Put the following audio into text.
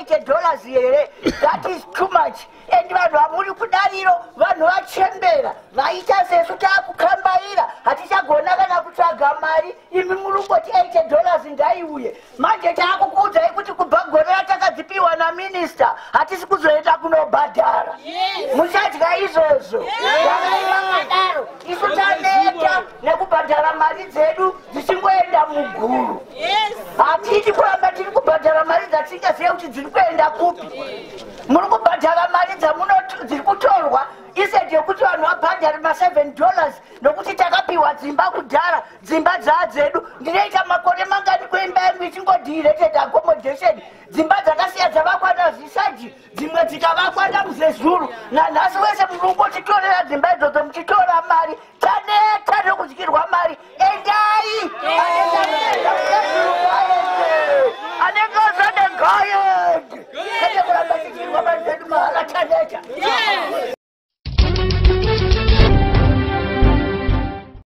$80 here? That is too much. And vanhu vamuri kudariro, vanhu vachembera vaita sesu, taakukambaira, hatichagona kana kutsvaga mari. Imi muri kungoti $80 ngaiuye. Manje taakukuudzai kuti kubva gore ratakadzipiwa naminista, hatisi kuzoenda kunobhadhara. Muchadya izvozvo, garai vakadaro. Isu taneta nekubhadhara mari dzedu dzichingoenda muguru. Hatidi kuramba tiri kubhadhara mari dzatingazive kuti dziri kuenda kupi. Muri kubhadhara mari dziri kutorwa instead yekuti vanhu vabhadhare ma$7, nokuti takapiwa dzimba kudhara, dzimba dzaa dzedu. Ndinoita makore mangani kuimba yangu ichingoderented accommodation? Dzimba dzakasiya dzavakwa nazvisaji, dzimwe dzikavakwa namuzezuru. Nanhasi wese muri kungotitorera dzimba idzodzo muchitora mari. Taneta nekudyirwa mari.